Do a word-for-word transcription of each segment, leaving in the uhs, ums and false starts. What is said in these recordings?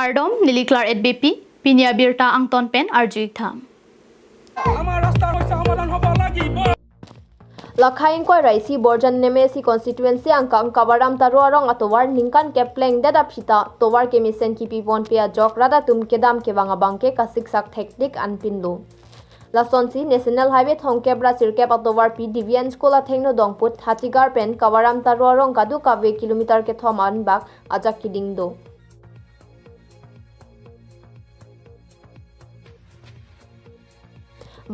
Kardom, neli Claret Beypi, pini abirta angton pen arju-ik tha. আমাৰ ৰাস্তাৰ সমস্যা সমাধান হ'ব লাগিব। Lakhai ingkoi ra isi Borjan M A C constituency angkang Kawaram Taro arong atovar ningkan kep plengdet aphi ta tovar kemesen kipi ponpe ajok rat atum kedam kevang abangke kasiksak thektik anpinlo. Lasonsi National Highway thomkep ra sirkep atovarpi Devian School athengno dongput Hathigar pen Kawaram Taro arong kadokave kilometer kethom anbak ajak keding do.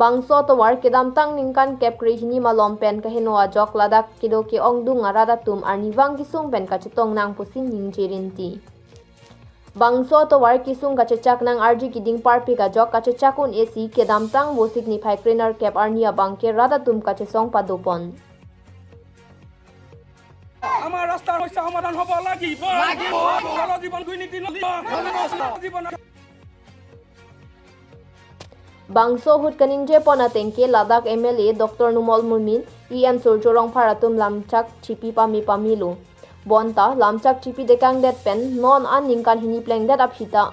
Bangso atovar kedamtang ningkan kep krehini malom pen kaheno ajok ladak kedo ke-ongdung arat atum arnivang kesung pen kachetong nang pusi ningje rinti. Bangso atovar kesung kachechak nang arji keding parpik ajok kachechak un-e si kedamtang Vosik niphai krenerkep arni abangke rat atum kachesong padopon. আমাৰ ৰাস্তাৰ সমস্যা সমাধান হ'ব লাগিব। লাগিব। জল জীৱন দুৰ্নীতি নলিব। নলিব। জল জীৱন Bangso ahut kaningje pon atengke ladak M L A Doctor Numal Momin, E M Surjya Rongphar atum lamchak chipi pame pamelo. Bonta lamchak chipi dekangdet pen non an ningkan hini plengdet aphi ta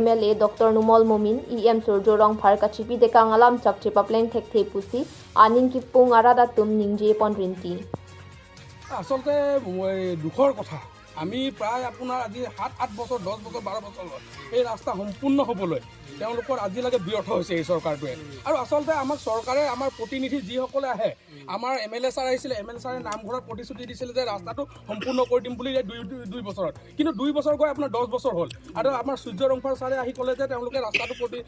M L A Doctor Numal Momin, E M Surjya Rongphar kachipi dekang alamchak chepapleng thekthe pusi aning kipung arat atum ningje pon rinti. আচলতে মই দুখৰ কথা, আমি প্ৰায় আপোনাৰ আজি সাত আঠ বছৰ, দহ বছৰ, বাৰ বছৰ হ'ল এই ৰাস্তা সম্পূৰ্ণ হ'বলৈ তেওঁলোকৰ আজিলৈকে ব্যৰ্থ হৈছে এই চৰকাৰটোৱে। আৰু আচলতে আমাক চৰকাৰে, আমাৰ প্ৰতিনিধি যিসকলে আহে, আমাৰ এম এল এ ছাৰ আহিছিলে, এম এল এ ছাৰে নামঘৰত প্ৰতিশ্ৰুতি দিছিলে যে ৰাস্তাটো সম্পূৰ্ণ কৰি দিম বুলি এই দুই, দুই, দুই বছৰত, কিন্তু দুই বছৰ গৈ আপোনাৰ দহ বছৰ হ'ল। আৰু আমাৰ সূৰ্য ৰংফাৰ ছাৰে আহি ক'লে যে তেওঁলোকে ৰাস্তাটো প্ৰতি,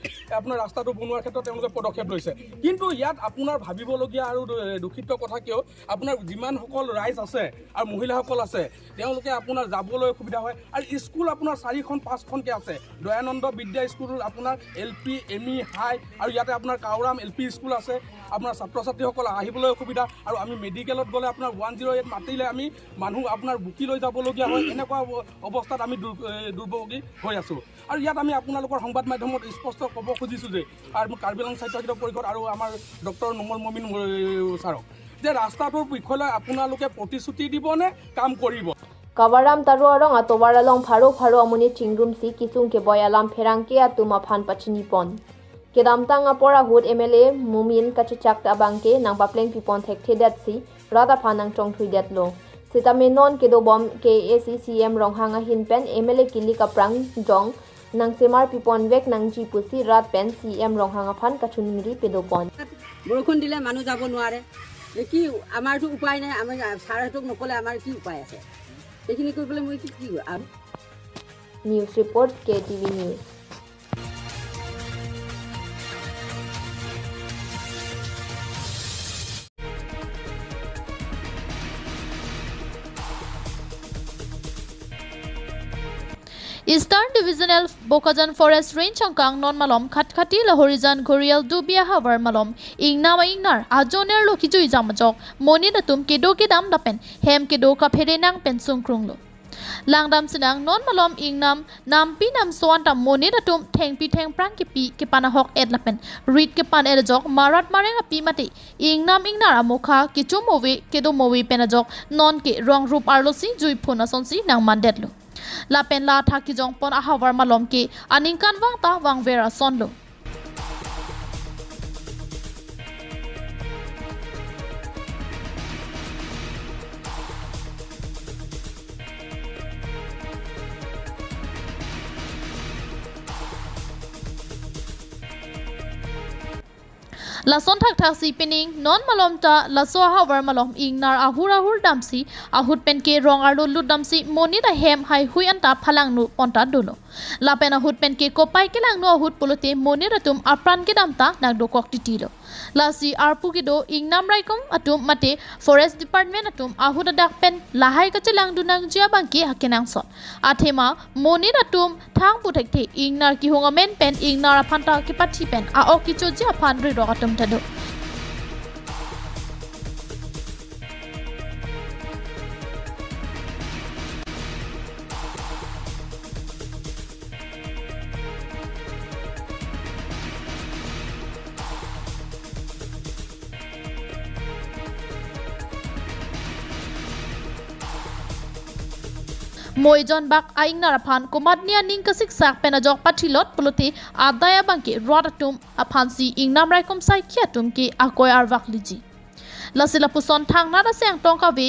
আপোনাৰ ৰাস্তাটো বনোৱাৰ ক্ষেত্ৰত তেওঁলোকে পদক্ষেপ লৈছে, কিন্তু ইয়াত আপোনাৰ ভাবিবলগীয়া আৰু দু-, দুখিত কথা কিয়, আপোনাৰ যিমানসকল ৰাইজ আছে আৰু মহিলাসকল আছে, তেওঁলোকে আপোনাৰ যাবলৈ অসুবিধা হয়। আৰু স্কুল আপোনাৰ চাৰিখন পাঁচখনকৈ আছে, দয়ানন্দ বিদ্যা স্কুল, আপোনাৰ L P, M E, high, আৰু ইয়াতে আপোনাৰ কাউৰাম এল পি স্কুল আছে। আপোনাৰ ছাত্ৰ ছাত্ৰীসকল আহিবলৈ অসুবিধা। আৰু আমি মেডিকেলত গ'লে আপোনাৰ ওৱান জিৰ' এইট মাতিলে আমি মানুহ আপোনাৰ বুকি লৈ যাবলগীয়া হয়। এনেকুৱা অৱ-, অৱস্থাত আমি দুৰ-, এ, দুৰ্ভোগী হৈ আছোঁ। আৰু ইয়াত আমি আপোনালোকৰ সংবাদ মাধ্যমত স্পষ্ট ক'ব খুজিছোঁ যে, আৰু কাৰ্বি আংলং স্বায়ত্তশাসিত পৰিষদ আৰু আমাৰ ডক্টৰ নুমল মমিন, এ, ছাৰক যে ৰাস্তাটোৰ বিষয়লৈ আপোনালোকে প্ৰতিশ্ৰুতি দিবনে কাম কৰিব? Kawaram Taro arong atovar along pharo pharo amonit chingrumsi kesung keboi alam pherangke atum aphan pachini pon. Kedamtang apor ahut M L A Momin kachechak abangke nangpapleng pipon thekthedet si rat aphan nangchongthui detlo. Sitame non kedobom ke A C C M Ronghang ahin pen M L A kilik aphrang jong nangsemar pipon vek nangji pusi rat pen C M Ronghang aphan kachiningri pedopon. বৰষুণ দিলে মানুহ যাব নোৱাৰে। এই কি, আমাৰতো উপায় নাই, আমি ছাৰহঁতক নক'লে আমাৰ কি উপায় আছে? এইখিনি কৰিবলৈ মই কি, কি কৰিম? News report, K T V News. Eastern Divisional Bokajan Forest Range angkang non malom Khatkhati Lahorijan Ghorial Dubi ahavar malom ingnam a-ingnar ajoner lo kejui jam ajok monit atum kedo kedam lapen hem kedo kaphere nang pen sungkrunglo. Langdam sinang non malom ingnam nampi namso anta monit atum thengpi thengphrang kepi kepan ahok et lapen rit kepan et ajok marat mareng api mate ingnam ingnar amokha kecho move kedo move pen ajok non ke rong rup arlosi jui phun asonsi nangmandetlo. Lapen la athak kejong pon ahavar malom ke aningkanvang ta vangver asonlo. Lason thakthak si pining non malom ta laso ahavar malom ingnar ahur ahur damsi ahut pen ke rong arlo lut damsi monit ahem haihui anta phalangno pon ta dolo. Lapen ahut pen ke kopai kelangno ahut pulote monit atum apran kedam ta nangdokok titilo. Lasi arpu kedo ingnam raikom atum mate Forest Department atum ahut adak pen lahai kachelangdun nangji abangke akenangsot. Athema monit atum thang pu thekthe ingnar kehung amen pen ingnar aphan ta kepathi pen a-ok kechoji aphan rirok atum ta do. Moijon bak a-ingnar aphan komatne aning kasiksak pen ajok pathilot pulote adai abangke rat atum aphansi ingnam raikom saikhi atum ke akoi arvak liji. Lasi lapuson thangnat aseng tong kave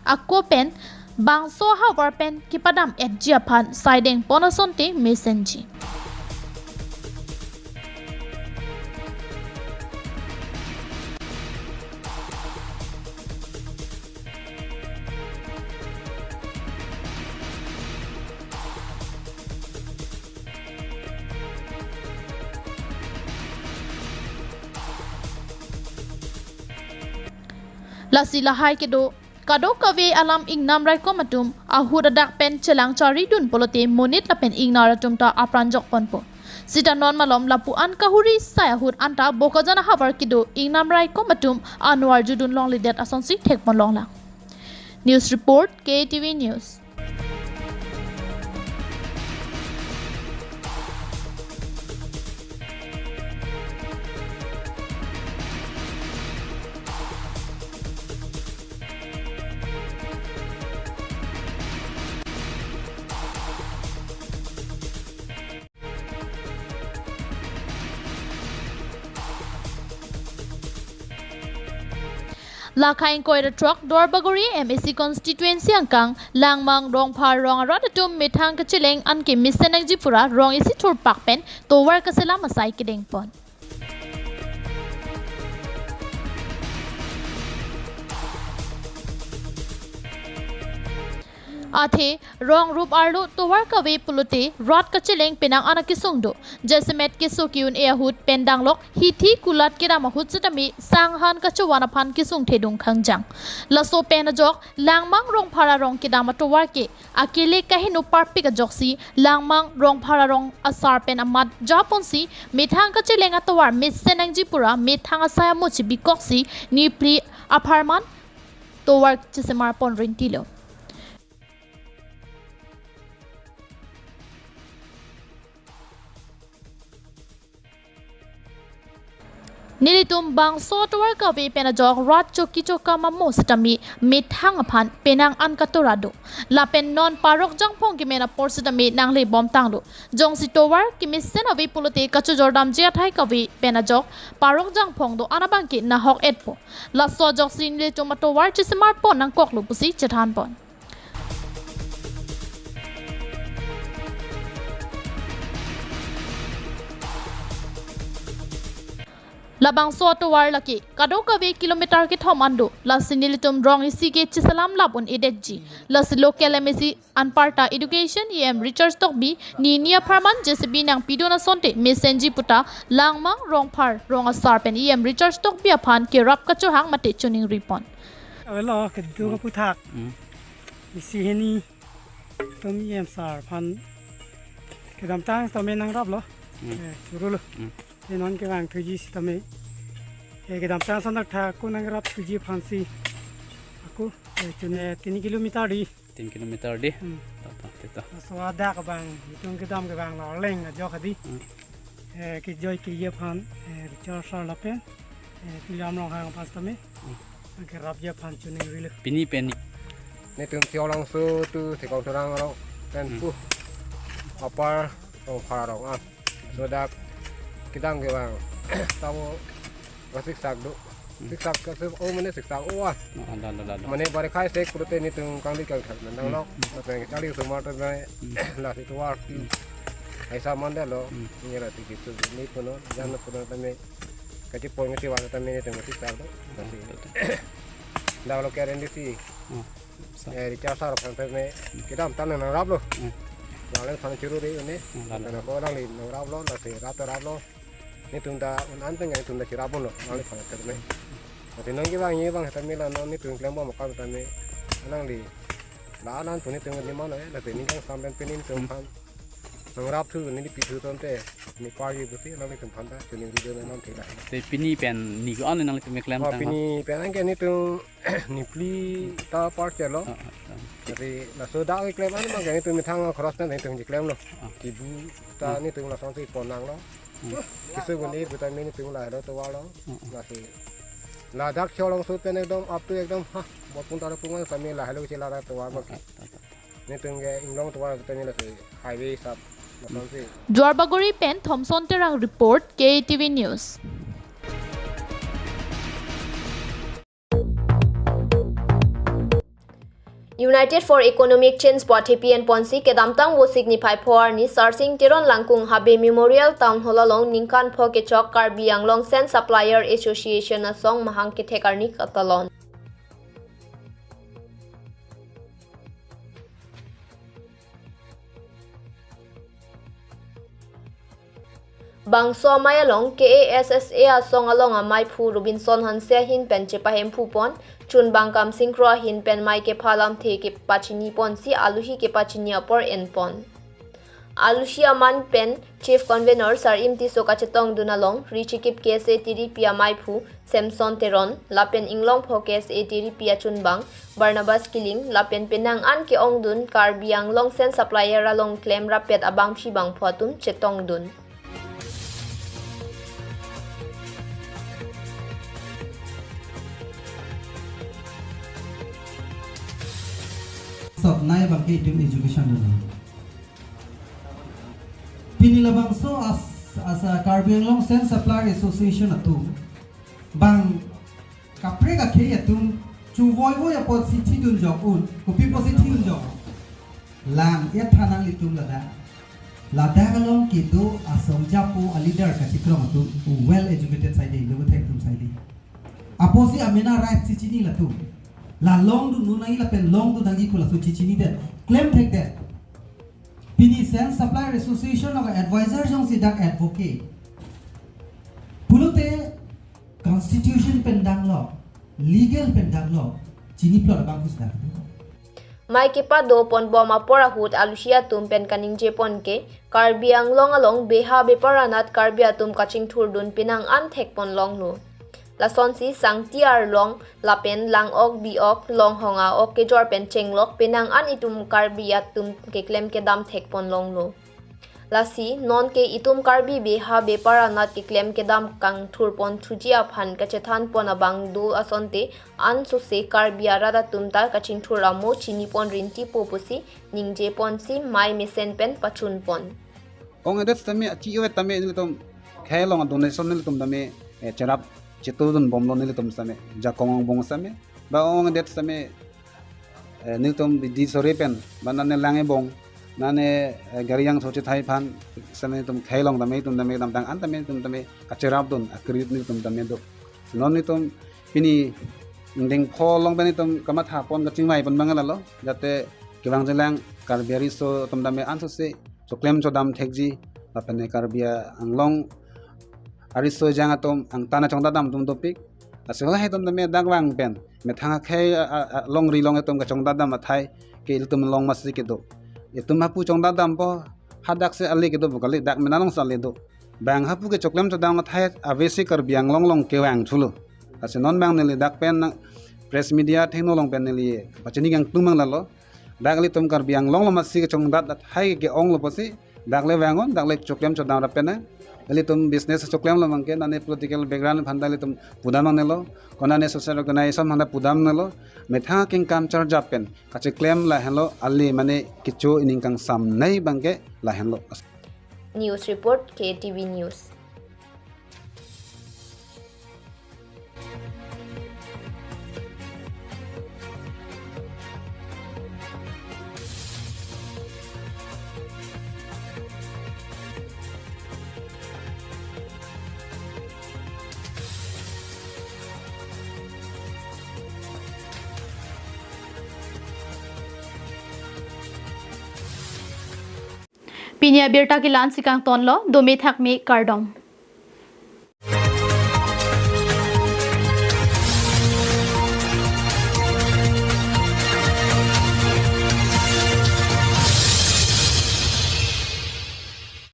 ako pen bangso ahavar pen kepadam etji aphan saideng pon asonte mesenji. Lasi lahai kedo kadokave alam ingnam raikom atum ahut adak pen chelang charidun pulote monit lapen ingnar atum ta apran jok ponpo. Sita non malom lapu-an kahuri sai ahut anta Bokajan ahavar kedo ingnam raikom atum anu arjudun longledet asonsi thekpon longlang. News report, K T V News. Lakha ingkoi ra throk Duarbagori M A C constituency angkang Langmang Rongphar rong arat atum methang kacheleng anke mesen nangji pura rong isi thurpak pen tovar kaselam asai kedeng pon. Athe rong rup arlo tovar kave pulote rat kacheleng penang an akesung do. Jasemet keso ke-un-e ahut pen danglok hithi kulat kedam ahut setame sanghan kachovan aphan kesung thedung khangjang. Laso pen ajok Langmang Rongphar arong kedam atovar ke akele kaheno parpik ajoksi Langmang Rongphar arong asar pen amat japonsi methang kacheleng atovar mesen nangji pura methang asai amo chibikoksi niphli apharman tovar chesemar pon rintilo. Nelitum bangso tovar kave pen ajok rat choki chokam amo setame methang aphan penang an katora do. Lapen non parok jangphong kemen apor setame nangle bomtang do. Jongsi tovar kemesen ave pulote kachojor damji athai kave pen ajok parok jangphong do-an abangke nahok etpo. Laso ajoksi nelitum atovar chesemar pon nangkoklo pusi chethan pon. Labangso atovar lake kadokave kilometer kethom an do, lasi nelitum rong isi ke cheselam lap un-edetji. Lasi local M A C anparta Education E M Richard Tokbi nini apharman J C B nangpidun asonte mesenji puta Langmang Rongphar rong asar pen E M Richard Tokbi aphan kerap kachohang mate choningri pon. Avelo kedo kaputhak. Hmm. Isi hini tum E M sir aphan kedamtang setame nangraplo. Hmm. Eh, churulo. Hmm. Te non kevangthuji setame. Eh, kedamtang ason thakthak ako nangrapthuji aphansi. Ako, eh, chun, eh, tin kilometer di. Tin kilometer di. Hmm. Ta, ta, ta, ta. Laso adak abang, itum kedam kevang lo leng ajok hadi. Hmm. Eh, kejoi keji aphan, eh, Richard sir lapen, eh, Tuliram Ronghang aphan setame. Hmm. Kerapji aphan choningrilo. Pini pen ni. Netum Siolangso to Thekong Terang arong pen, hmm, pu Upper Rongphar arong ah. So dak kedam kevang. Tamo kasiksak do. Hmm. Siksak kasi, oh, mane siksak, oh, ah. Oh, ada, ada, ada. Mane bari khai sek pulote netum kangdi kangthak nang, hmm, lok. Hmm. Tapi kali semua tu mane, hmm, lasi tovar ti. Hmm. Aisa mande lo. Hmm. Ini lasi gitu. Ini puno, jangan puno tame. Kachipon kachivang tame netum kasiksak do. Lasi. Hmm, betul. Dak lo keren di si. Hmm. Sa- Eh, Richard sir aphan tame kedamtang nangraplo. Hmm. Lalu sana churu di ini. Hmm, lalu. Karena ko alangli nangraplo, lasi rap ta raplo. Netum ta un-an pen netum ta chirap lo, alangli aphan tame. Lasi non kevang, kevang tame la non netum klembom akam tame. Alangli la-an pu netum demand lo, lasi ning kangsam pen pini netum aphan nangrapthu, neli pithu tangte, ne parji pusi, alanglitum aphan ta choningri do non thila. Te pini pen ni ko-an nanglitum keklem, oh, tang, pini pen anke netum niphli ta parchelo. Ah, ah, ah. Jadi laso dak keklem an abangke netum methang cross pen netum keklemlo. Ah. Kibu ta, hmm, netum lasonsi pon nanglo. Hmm. Keso bun-e puta netum lahelo tovarlo. Hmm, hmm. Lasi ladak Siolangso pen ekdom up to ekdom, ha, botpun tara pungan kami lahelo chela ra tovar, ah, abangke. Ah, ah, ah. Netum ke inglong tovar betul ni lasi highway sap, matlab si. Duarbagori pen Thomson Terang report, K T V News. United for Economic Change pu athepi enponsi kedamtang Vosik niphai pho arni Sarsing Teron Langkung Habe Memorial Town Hall along ningkan pho kechok Karbi Anglong Sand Supplier Association asong mahang kethek arni katalon. Bangso amei along K A S S A asong along amaiphu Robinson Hanse ahin pen chepahemphu pon, chunbang Kamsing Kro ahin pen mei kepha lamthe kepachini ponsi aluhi kepachini apor enpon. Aluhi aman pen Chief Convener Sar-im Tisso kachetongdun along, Richikip K S A Tiripi amaiphu Samson Teron, lapen inglong pho K S A Tiripi achunbang Barnabas Killing, lapen penang an ke-ongdun Karbi Anglong Sand Supplier along klemrappet abangphi bangpho atum chetongdun. Sot nai bangke itum education dun. Pini labangso as, as a Karbi Anglong Sand Supplier Association atum bang kaprek akhei atum chuvoivoiya apotsi thidun jok un, kopi apotsi thidun jok. Lang etha nanglitum ladak. Ladak along kedo asong japo a leader kachikrong atum well educated saide, lo thek atum saide. Apotsi amena right si chini latum. La longdun nangji lapen longdun nangji pu laso chechini det. Klemthek det. Pini Sand Supplier Association along advisor jongsi dak advocate pulote constitution pen danglo, legal pen danglo, chini plot abang kus dak. Mei kepado ponbom apor ahut aluhi atum pen kaningje pon ke, Karbi Anglong along beha bepar anat Karbi atum kachingthurdun penang an thekpon longlo. Lasonsi sangti arlong lapen lang-ok bi-ok, longhong a-ok kejor pen chenglok penang an itum Karbi atum keklem kedam thekpon longlo. Lasi non ke itum Karbi beha bepar anat keklem kedam kangthurpon thuji aphan kachethanpon abang do asonte ansose Karbi arat atum ta kachingthur amo chinipon rintipo pusi ningje ponsi mei mesen pen pachunpon. Ong edet tame achi ewet tame nelitum khei along donation nelitum tame, eh, cherap chetudun bomlo nelitum tame jakong angbong tame ba ong edet tame, eh, nelitum bidi sore pen ba nane lang ebong nane, eh, gari yang soche thai aphan tame nelitum khei along tame itum tame kedamtang an tame itum tame kacherapdun akrit nelitum tame do. Non nelitum pini ingdeng pho along pen nelitum kamathapon kachingvaipon bang lalo jate kevang jelang Karbi ariso atum tame ansose choklem chodam thekji lapen Karbi Anglong ariso ejang atum angtan achongdadam atum dopik. Lasi halatum tame dak vang pen methang akhei a, a, a, longri long atum kachongdadam athai ke ilitum along masi kedo. Itum hapu chongdadampo, hadak si ale kedo pu kali, dak mena along si ale do. Bang hapu ke choklem chodam athai avesi Karbi Anglong along kevang thulo. Lasi non bang neli dak pen nang press media thengno along pen neli pachini kangtung mang lalo. Dak ilitum Karbi Anglong along masi kachongdat athai ke-onglo pusi dak le vangon, dak le choklem chodam rap pen nang. Ilitum business choklemlo bangke nane political background aphan ta ilitum pudam nangnelo. Ko nane social organization aphan ta pudam nangnelo. Methang akengkam charjap pen kachiklem lahenlo, ale mane kecho ining kangsamnei bangke lahenlo. News report, K T V News. Pini abirta ke la-ansi kangtonlo, dome thakme kardom.